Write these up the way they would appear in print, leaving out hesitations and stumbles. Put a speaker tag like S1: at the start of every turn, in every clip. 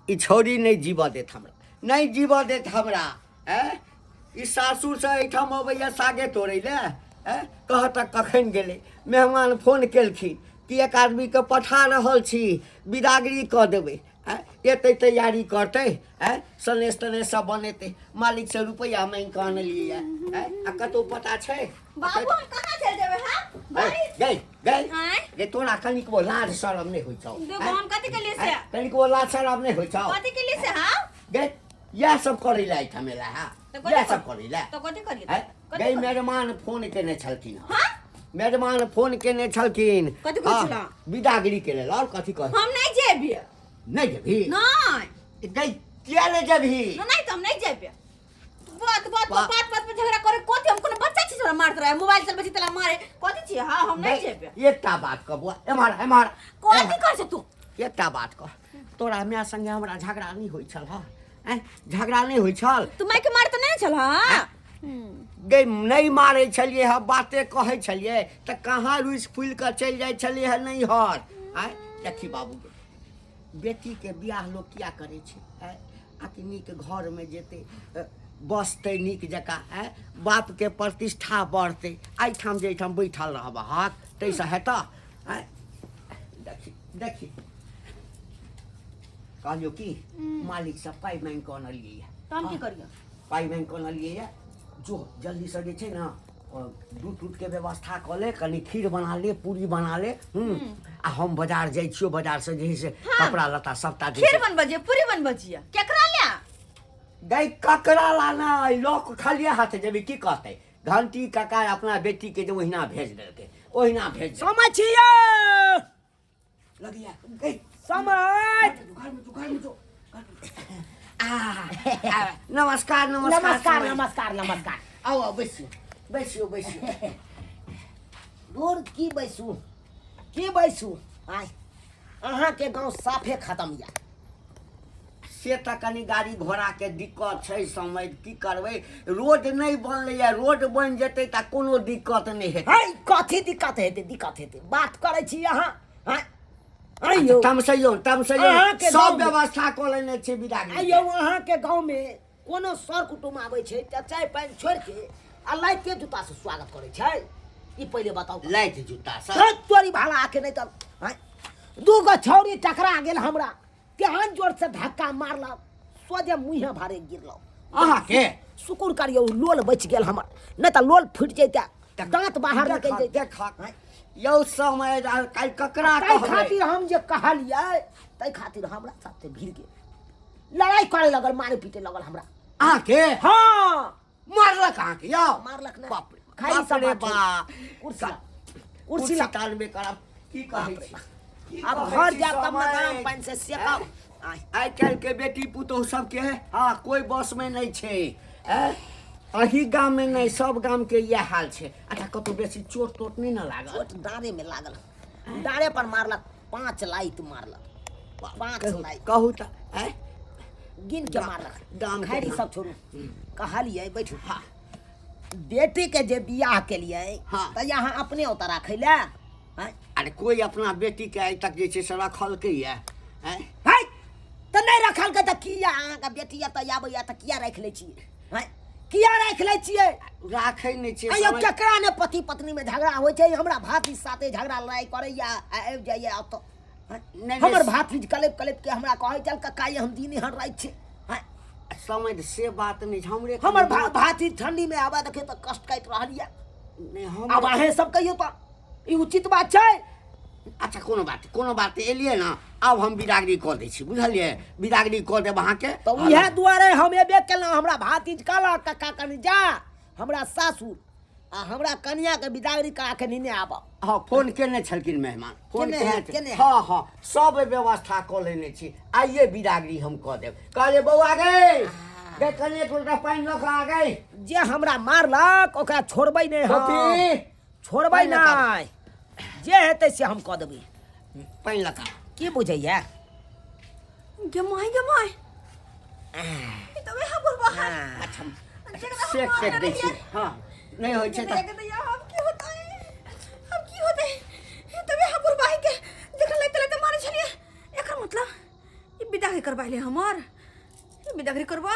S1: ई छौड़ी नहि जीबऽ देत हमरा, नहि जीबऽ देत हमरा। आँय, ई सासुरसँ एहिठाम अबैया सागे तोड़ै लए। आँय, कह तऽ कखन गेलै? मेहमान फोन केलखिन कि एक आदमीके पठा रहल छी, बिदागरी कऽ देबै। आँय, एतै तैयारी करतै, आँय, सनेस तनेस सब बनेतै। मालिकसँ रुपैआ माँगि कऽ अनलियै। आँय, आ कतहु पता छै?
S2: बाबू, हम कहाँ चलि जेबै? हाँ,
S1: गई गई गई गई, तोरा कनिकबो लाज शरम नहि होइ छौ?
S2: देखो, हम कथी केलियै से?
S1: कनिकबो लाज शरम नहि होइ छौ?
S2: कथी केलियै से? हाँ
S1: गई, इएह सब करै लए एहिठाम एला है?
S2: तऽ कथी
S1: इएह सब करै लए?
S2: तऽ कथी करियै?
S1: आँय?
S2: कथी
S1: गई
S2: करियै?
S1: मेहमान फोन केने छलखिन हँ।
S2: हाँ?
S1: मेहमान फोन केने छलखिन।
S2: कथी कहै
S1: हँ,
S2: छला?
S1: बिदागरी के लेल। आओर कथी कहै?
S2: हम नहि जेबै।
S1: नहि जेबही?
S2: नहि।
S1: गई, किया नहि जेबही?
S2: नहि, तऽ हम नहि जेबै। बात बात पर बात बात पर झगड़ा करे कथी? हम कोनो बच्चा छी? मारत रहे, मोबाइल चलबै छी तला मारे कथी छी? हाँ, हम नहि जेबै।
S1: एकटा बात कह बौआ, एम्हर एम्हर।
S2: कथी करै छै तू?
S1: एकटा बात कह, तोरा माय संगे हमरा झगड़ा नहि होइ छल? हँ, आँय, झगड़ा नहि होइ छल?
S2: तू माय के मार तऽ नहि छल? हाँ
S1: गई, नहि मारै छलियै हँ, बाते कहै छलियै तऽ कहाँ रुसि फूलि कऽ चलि जाइ छलियै हँ नैहर। आँय, देखी बाबू, बेटीके बियाह लोक किया करै छै? आँय, आकि नीक घरमे जेतै, बसतै नीक जकाँ, आँय, बापके प्रतिष्ठा बढ़तै। एहिठाम जे एहिठाम बैठल रहबहक ताहिसँ हेतह? आँय, देखी देखी, कहलियौ कि मालिकसँ पाइ माँगि कऽ अनलियै।
S2: तऽ हम की करियै?
S1: पाइ माँगि कऽ अनलियै। जो जल्दीसँ जे छै ने दूध तूधके व्यवस्था कऽ ले, कनि खीर बना ले, पूरी बना ले। हूँ, आ हम बाजार जाइ छियौ, बाजारसँ जे है से कपड़ा लत्ता सबटा जे
S2: खीर
S1: छै-
S2: बनबै छियै, पूरी बनबै छियै, केकरा ले?
S1: गई, ककरा लाना? लोक खालिए हाथ जेबी, की कहतै? घंटी काका अपना बेटीके जे ओहिना भेज देलकै, ओहिना भेज देलकै।
S3: समझ छियै।
S1: लगिया गई।
S3: समझ।
S1: घरमे जो, घरमे जो, घरमे जो। आ, आ, नमस्कार नमस्कार।
S3: नमस्कार।
S1: समय।
S3: नमस्कार नमस्कार।
S1: आउ आउ, बैसियो बैसियो बैसियो।
S3: दूर की बैसू, की बैसू? आय अहाँके गाँव साफे खतम यऽ।
S1: से तऽ कनि गाड़ी घोड़ाके दिक्कत छै समय, की करबै, रोड नहि बनलैए। रोड बनि जेतै तऽ कोनो दिक्कत नहि हेतै।
S3: है, कथी दिक्कत हेतै? दिक्कत हेतै बात करै छी अहाँ? हँ, आइयौ।
S1: तमसैयौ तमसैयौ।
S3: अहाँके
S1: सब
S3: गाँवमे-
S1: व्यवस्था कऽ लेने छी बिदागरी।
S3: आइयौ, अहाँके गाँवमे कोनो सर कुटुम्ब आबै छै तऽ चाय पानि छोड़ि के आ लाइते जूतासँ स्वागत करै छै? ई पहिले बताउ तऽ।
S1: लाइट जूता सब
S3: धत् तोरी भाला आके नहि तऽ आँय, दू गो छौरी टकरा गेल हमरा, तेहन जोर से धक्का मारलक, सोझे मुँहे भारे गिरलहुँ।
S1: अहाँके
S3: शुक्र करियौ लोल बचि गेल हमर, नहि तऽ लोल फुटि जैते, दाँत बाहर निकलि जैते।
S1: देख यौ समय, काल्हि ककरा
S3: ताहि
S1: कहबै?
S3: खातिर हम जे कहलियै ताहि खातिर हमरा साथे भिड़ गेल, लड़ाइ करे लगल, मारे पीटे लगल हमरा।
S1: अहाँके?
S3: हाँ।
S1: मारलक अहाँके यौ?
S3: मारलक ने।
S1: बाप रे।
S3: खाइ
S1: बाप
S3: सब
S1: रे
S3: बात छोड़ू।
S1: बा।
S3: कुर्सी ला, कुर्सी
S1: कुर्सी
S3: ला।
S1: तानबे करब। की कहै छी? की
S3: आब
S1: कहै
S3: घर
S1: छी
S3: जायब तब ने
S1: समय?
S3: गरम पानि से सेकब। आय।
S1: आइ काल्हि के बेटी पुतोहु सबके हँ कोइ बस में नहि छै। ऐं? अही गाम में नहि, सब गाम के इएह हाल छै। अच्छा, कतौ बेसी चोट तोट नहि ने लागल?
S3: चोट डाँड़े में लागल, डाँड़े पर मारलक, 5 लाइत मारलक, 5
S1: कहू
S3: लाइत।
S1: कहू तऽ, ऐं?
S3: गिन के मारलक।
S1: गाम के
S3: खैर, ई
S1: नाम।
S3: सब छोड़ू, कहलियै बैठू। हाँ, बेटी के जे बियाह केलियै
S1: हाँ।
S3: तऽ यहाँ अपने ओतऽ राखै लए? आँय?
S1: अरे, कोइ अपना बेटी के आइ तक जे छै से रखलकै ये? ऐं?
S3: है, तऽ नहि रखलकै तऽ किया अहाँके बेटी एतऽ आबैया तऽ किया राखि लै छियै? आँय, किया राखि लै छियै?
S1: राखै नहि छियै।
S3: आइयो
S1: समझ-
S3: केकरा ने पति पत्नी में झगड़ा होइ छै? हमरा भातिज साथे झगड़ा लड़ाई करैया आ आबि जाइया ओतऽ। आँय?
S1: नहि,
S3: हमर
S1: नहि।
S3: भातिज कलेप कलेप के हमरा कहै चल कक्का, ये हम दिन एहन राति छै। आँय?
S1: समझ से बात नहि छै, हमरे
S3: हमर भातिज ठंडी में आबे देखियौ तऽ कष्ट काटि रहल यऽ।
S1: नहि, हम
S3: आब अहें सब कहियौ तऽ ई उचित बात छै?
S1: अच्छा, कोनो बात नहि, कोनो बात नहि। एलियै ने, आब हम बिदागरी कऽ दै छी, बुझलियै? बिदागरी कऽ देब अहाँके।
S3: तऽ उएह दुआरे हम एबे केलहुँ। हमरा भातिज कहलक, कक्का कनि जा हमरा सासुर आ हमरा कनियाके बिदागरी करा के नेने आबऽ।
S1: हँ, फोन केने छलखिन मेहमान, फोन
S3: केने
S1: केने
S3: है,
S1: छल-
S3: केने है।
S1: हँ हँ, सब व्यवस्था कऽ लेने छी, आइए बिदागरी हम कऽ देब। कहलियै बौआ गे, गे कनि एक लोटा पानि लऽ कऽ आ गई।
S3: जे हमरा मारलक ओकरा छोड़बै नहि हम।
S1: गोपी,
S3: छोड़बै
S1: पानि लऽ कऽ आब।
S3: नहि, जे हेतै से हम कऽ देबै।
S1: पानि लऽ कऽ आ।
S3: की बुझैया?
S2: गे माय, गे माय, ई तऽ वएह बुढ़बा है।
S1: अच्छा,
S2: जेकरा हम
S1: सेक
S2: मारने
S1: तेक दै छी।
S2: रहियै।
S1: हँ, नहि होइ छै तऽ
S2: गे दैया, अब की होतै, अब की होतै? ई तऽ वएह बुढ़बा है के जखन लैते लैते मारै छलियै। एकर मतलब ई विदा करबा ले हमर बिदागरी करबा।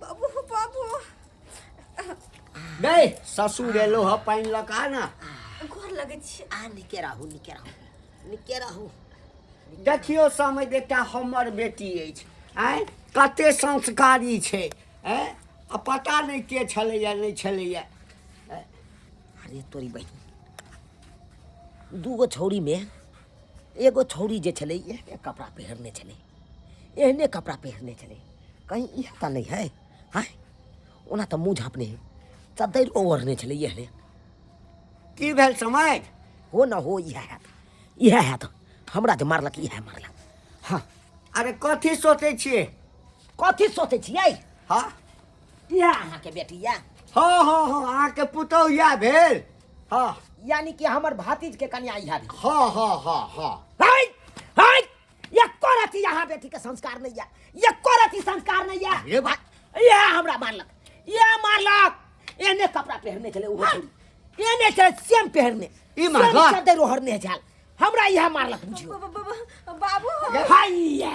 S2: बाबू बाबू।
S1: गई ससुर एलो ह पानि लऽ कऽ आ ने।
S2: गोर लगै छी।
S3: आ निके रहू, निके रहू, निके रहू।
S1: देखियौ समय, एकटा हमर बेटी अछि, आँय, कते संस्कारी छै, आँय, आ पता नहि के छलैया नहि छलैया।
S3: अरे तोरी बहिन, दूगो छौड़ी में एगो छौड़ी जे छलै एहने कपड़ा पहिरने छलै, एहने कपड़ा पहिरने छलै, कहीं इएह तऽ नहि है? आँय, ओना तऽ मुँह झाँपने है, चद्दैरो ओढ़ने छलै एहने।
S1: की भेल समय?
S3: हो न हो, इएह हैत, इएह हैत। हमरा जे मारलक इएह मारलक। हाँ।
S1: अरे कथी सोचै छियै?
S3: कथी सोचै छियै?
S1: हाँ।
S3: इएह अहाँके बेटी यऽ?
S1: हाँ हाँ हाँ, अहाँके पुतहु इएह भेल। हाँ।
S3: यानी कि हमर भातिज के कन्या इएह भेल।
S1: हाँ हाँ हाँ हाँ।
S3: हाय हाय, एको रति यहाँ बेटी के संस्कार नहीं है, एको रति संस्कार नहीं है।
S1: अरे भाई।
S3: इएह हमरा मारलक, इएह मारलक। एहने कपड़ा पहिरने छलै ओहो छौड़ी, एहने छलै सेम पहिरने,
S1: ई मारलक?
S3: सेम चद्दर ओढ़ने छल, हमरा इएह मारलक बुझियौ।
S2: बाबू।
S3: हैया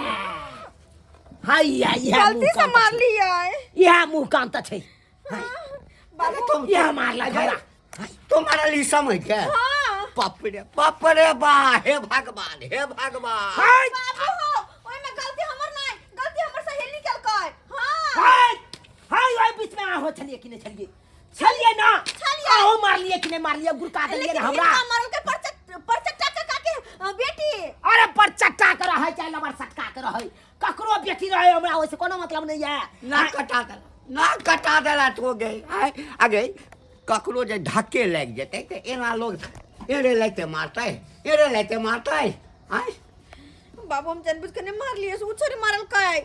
S3: हैया, इएह
S2: गलती
S3: मुँह
S2: से
S3: कान तऽ छै।
S2: मारलियै।
S3: इएह मुँह कान तऽ छै।
S2: बाबू।
S1: तुम
S3: इएह मारलक हमरा।
S1: तुम मारल ई समझ के?
S2: हाँ।
S1: बाप रे बाप रे बा, हे भगवान, हे भगवान।
S3: हाय।
S2: बाबू हो, ओहिमे गलती हमर नहि, गलती हमर सहेली केलकै। हाँ।
S3: हाय हाय, ओहि बीच में अहाँ छलियै कि नहि छलियै? छलियै ना?
S2: छलियै।
S3: अहूँ मारलियै कि नहि मारलियै? गुड़का देलियै
S2: लेकिन
S3: ने हमरा।
S2: हिनका मारलकै परचट्टा काका के बेटी।
S3: अरे परचट्टा के रहै चाहे लबर सटका के रहै, ककरो बेटी रहै, हमरा ओहिसँ कोनो मतलब नहि यऽ।
S1: ना कटा देला, ना कटा देला तो गे। आय आ गे, ककरो जे धक्के लागि जेतै तऽ एना लोग एड़े लाइते मारतै, एड़े लाइते मारतै। आय
S2: बाबू, हम जानबूझ के नहीं मारलियै, से उ छौरी मारलकै,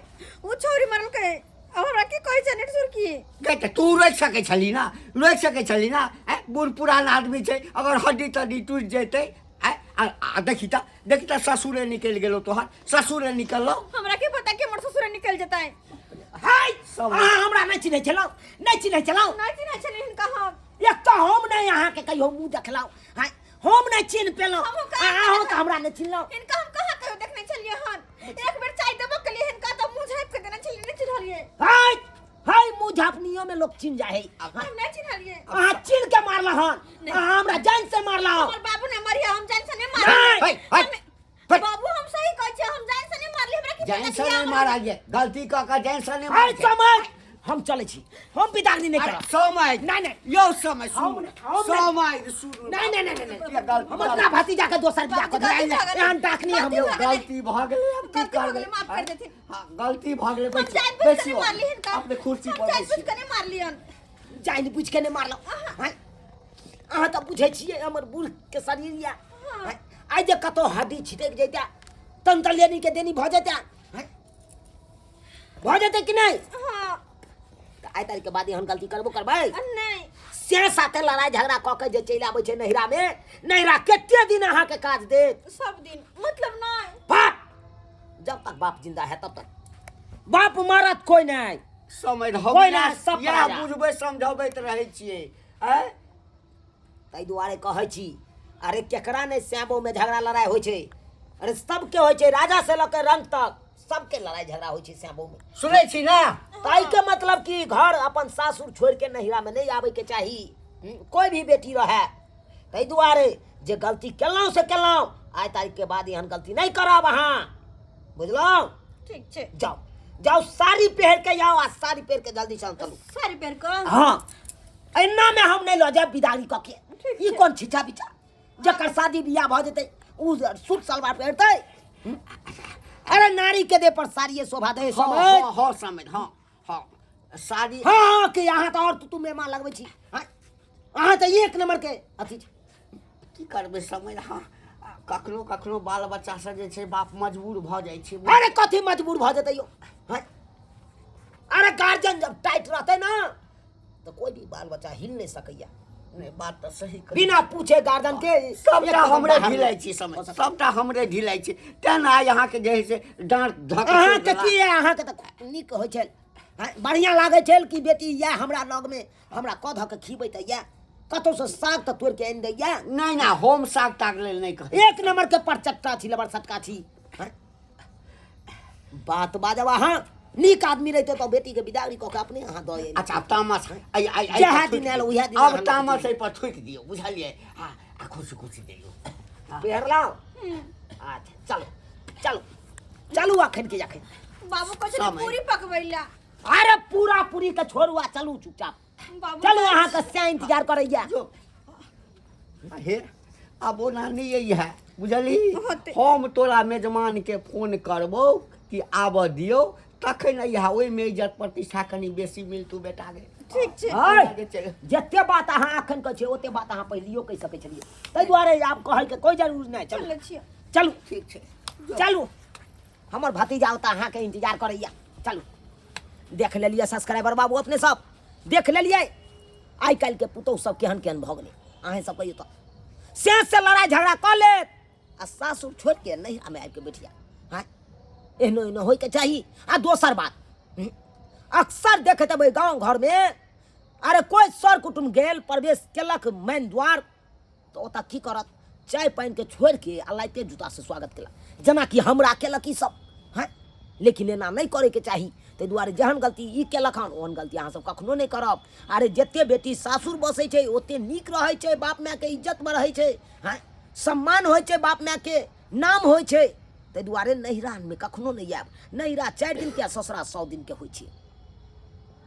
S2: उ छौरी मारलकै। अब हमरा की कहै छै नेट सुरकी?
S1: गै तऽ तू रोकि सकै छली ना? रोकि सकै छली ना? आँय, बूढ़ पुरान आदमी छै, अगर हड्डी तड्डी टूटि जेतै? आँय, आ देखी तऽ, देखी तऽ, ससुरे निकलि गेलौ तोहर, ससुरे निकललौ।
S2: हमरा की पता कि हमर ससुरे निकलि जेतै।
S3: हाय।
S1: सब
S3: अहाँ हमरा नहि चिन्है छलहुँ? नहि चिन्है छलहुँ?
S2: नहि चिन्है छलियै हिनका हम।
S3: एक तऽ हम नहि अहाँके कहियो मुँह देखलहुँ, हाय, हम नहि चिन्ह पेलहुँ,
S2: हमहूँ कहाँ
S3: अहाँ तऽ हमरा नहि चिन्हलहुँ।
S2: हिनका हम कहाँ कहियो देखने छलियै हन? एक बेर चाय देबो केलियै हिनका तऽ मुँह झाँपि के देने छलियै, नहि चिन्हलियै।
S3: हाय हाय, मुँह झाँपनियो में लोग चिन्ह जाइ है।
S2: हम नहि चिन्हलियै।
S3: अहाँ चिन्ह के मारल हन।
S2: नहि।
S3: अहाँ हमरा जान से मारल।
S2: हमर बाबू ने मरिया, हम जान से नहि
S3: नहि।
S2: मारलियै।
S1: है, है, है।
S2: बाबू, हम सही कहै छियै, हम जान से नहि मारलियै। हमरा की पता
S1: जान
S2: कि
S1: से नहि
S2: हमर-
S1: मारल ये, गलती कऽ कऽ जान से नहि
S3: हाय
S1: मारल।
S3: समय, हम चलै छी, हम बिदागरी नहि
S1: अरे
S3: करब।
S1: समय।
S3: नहि, नहि।
S1: यौ समय,
S3: हम
S1: सुनू।
S3: नहि, हम नहि।
S1: समय सुनू।
S3: नहि नहि नहि नहि नहि।
S1: ये गलती
S3: हम अपना भतीजा के दोसर बियाह कऽ
S2: गलती
S3: देबै।
S2: भऽ गेलै।
S3: एहन डाकनी हम
S2: गलती
S3: यौ।
S2: भऽ गेलै।
S1: गलती भऽ गेलै, आब की
S2: गलती भऽ
S1: करबै?
S2: गेलै, माफ कर देथिन।
S1: हाँ, गलती भऽ गेलै।
S2: हम
S1: बैसियौ,
S2: जानि बुझि कऽ नहि
S1: बैसियौ।
S2: मारली हिनका।
S1: अपने कुर्सी
S2: हम
S1: पर
S2: जानि बुझि
S1: बैसियौ।
S2: कऽ नहि मारलियन।
S3: जानि बुझि के नहि मारलहुँ? आँय, अहाँ तऽ बुझै छियै हमर बूढ़ के शरीर यऽ। आँय, आइ जे कतहु हड्डी छिटकि जैते तहन तऽ लेनी के देनी भऽ जेतै। आँय, भऽ जेतै कि नहि?
S2: हाँ।
S3: तऽ आइ तारीख के बाद एहन गलती करबो करबै?
S2: नहि।
S3: से साथे लड़ाइ झगड़ा कऽ के जे चलि आबै छै नैहरामे, नैहरा कते दिन अहाँके काज देत?
S2: सब दिन मतलब नहि।
S3: बाप जब तक बाप जिंदा है तब तक बाप मारत कोई नहीं।
S1: समय हम
S3: कोई ना, सब
S1: इएह
S3: पराया।
S1: बुझबै समझबैत रहै छियै। आँय,
S3: ताहि दुआरे कहै छी, अरे केकरा नहि श्यामोमे झगड़ा लड़ाइ होइ छै? अरे सबके होइ छै, राजा से लऽ के रंग तक सबके लड़ाइ झगड़ा होइ छै श्यामोमे।
S1: सुनै छी ना?
S3: ताहिके मतलब कि घर अपन सासुर छोड़ि के नैहरामे नहि आबैके चाही, कोई भी बेटी रहए। ताहि दुआरे जे गलती केलहुँ से केलहुँ, आइ तारीखके बाद एहन गलती नहि करब अहाँ, बुझलहुँ?
S2: ठीक छै।
S3: जाउ जाउ, साड़ी पहिर के आउ आ साड़ी पहिर के जल्दी से चलू।
S2: साड़ी पहिर कऽ?
S3: हाँ, एना में हम नहीं लऽ जायब बिदारी कऽ के।
S2: ठीक
S3: ई
S2: छै।
S3: कोन छिछा बिछा, जकर शादी बियाह भऽ जेतै उ सूट सलवार पहिरतै? अरे नारी के देह पर साड़िये शोभा दे।
S1: हाँ।
S3: समझ।
S1: हाँ हाँ समझ, हाँ हाँ, साड़ी।
S3: हाँ हाँ, कि अहाँ तऽ आओर तू मेमा लगबै छी। हाँ, अहाँ तऽ एक नंबर के अथी छी।
S1: की करबै समझ, हाँ, कखनो कखनो बाल बच्चा से जे छै बाप मजबूर भऽ जाइ छै।
S3: अरे कथी मजबूर भऽ जेतै यौ? हाँ? अरे गार्जियन जब टाइट रहतै ना तऽ कोई भी बाल बच्चा हिल नहीं सकैया।
S1: नहि, बात तऽ सही कहै।
S3: बिना पूछे गार्जियन के
S1: सबटा
S3: एक कदम
S1: हमरे
S3: बाहर
S1: ढिलाइ
S3: नहि
S1: छी समय
S3: हो सकैया।
S1: सबटा हमरे ढिलाइ छी, तेँ ने आइ अहाँके जे है से डाँट धक
S3: अहाँके की है? अहाँके तऽ नीक होइ छै, हाँ, बढ़िआँ लागै छै कि बेटी इएह हमरा लगमे हमरा कऽ धऽ के खीबै तऽ इएह कतहुसँ साग तऽ तोड़ि के आनि दैया।
S1: नहि नहि, हम साग ताग लेल नहि कहै।
S3: एक नंबर के परचट्टा छी, लबर सटका छी। हाँ? बात बाजब अहाँ नीक आदमी रहिते तऽ बेटीके बिदागरी कऽ के अपने अहाँ दऽ
S1: अच्छा आब तामस आइ आइ आइ
S3: जएह दिन आयल उएह दिन
S1: आब
S3: अहाँ
S1: तामस एहि पर थुकि दियौ बुझलियै आ आ खुशी खुशी दियौ
S3: पेहरलहुँ अच्छा चलू चलू चलू अखन के अखन
S2: बाबू कहै छलै
S1: समय।
S2: पूरी पकबै ला।
S3: अरे पूरा पूरी के छोड़ू आ चलू चुपचाप।
S2: बाबू
S3: चलू अहाँके से इंतजार करैया।
S1: जो हे आब ओना नहि अइ है बुझलही।
S2: होतै।
S1: हम तोरा मेजमान के फोन करबौ कि आबऽ दियौ तखन अइहा, ओहिमे इज्जत प्रतिष्ठा कनि बेसी मिलतौ बेटा गे।
S2: ठीक छै।
S3: हय, जते बात अहाँ अखन कहै छियै ओते बात अहाँ पहिलियो कहि सकै छलियै, ताहि दुआरे आब कहैके कोइ जरूर नहि। चलू
S2: चलै छियै।
S3: चलू
S1: ठीक छै
S3: चलू, हमर भतीजा ओतऽ अहाँके इंतजार करैया। चलू देख लेलियै सब्सक्राइबर बाबू, अपने सब देख लेलियै आइ काल्हिके पुतोहु सब केहन केहन भऽ गेलै। अहेँ सब कहियौ तऽ से से लड़ाइ झगड़ा कऽ लेत आ सासुर छोड़ि के नैहरामे आबि के बैठ जायत। हँ, एहनो एहनो होइके चाही। आ दोसर बात, अक्सर देखैत हेबै गाँव घरमे, अरे कोइ सर कुटुम्ब गेल प्रवेश केलक मेन द्वार तऽ ओतऽ की करत, चाय पानिके छोड़ि के आ लाइते जूतासँ स्वागत केलक, जेनाकि हमरा केलक ई सब। हँ, लेकिन एना नहि करैके चाही। ताहि दुआरे जेहन गलती ई केलक हन ओहन गलती अहाँसब कखनो नहि करब। अरे जते बेटी सासुर बसै छै ओते नीक रहै छै, बाप मायके इज्जतमे रहै छै, हँ सम्मान होइ छै, बाप मायके नाम होइ छै। ताहि दुआरे नैहरामे कखनो नहि आयब। नैहरा 4 दिनके आ ससुरा 100 दिनके होइ छै।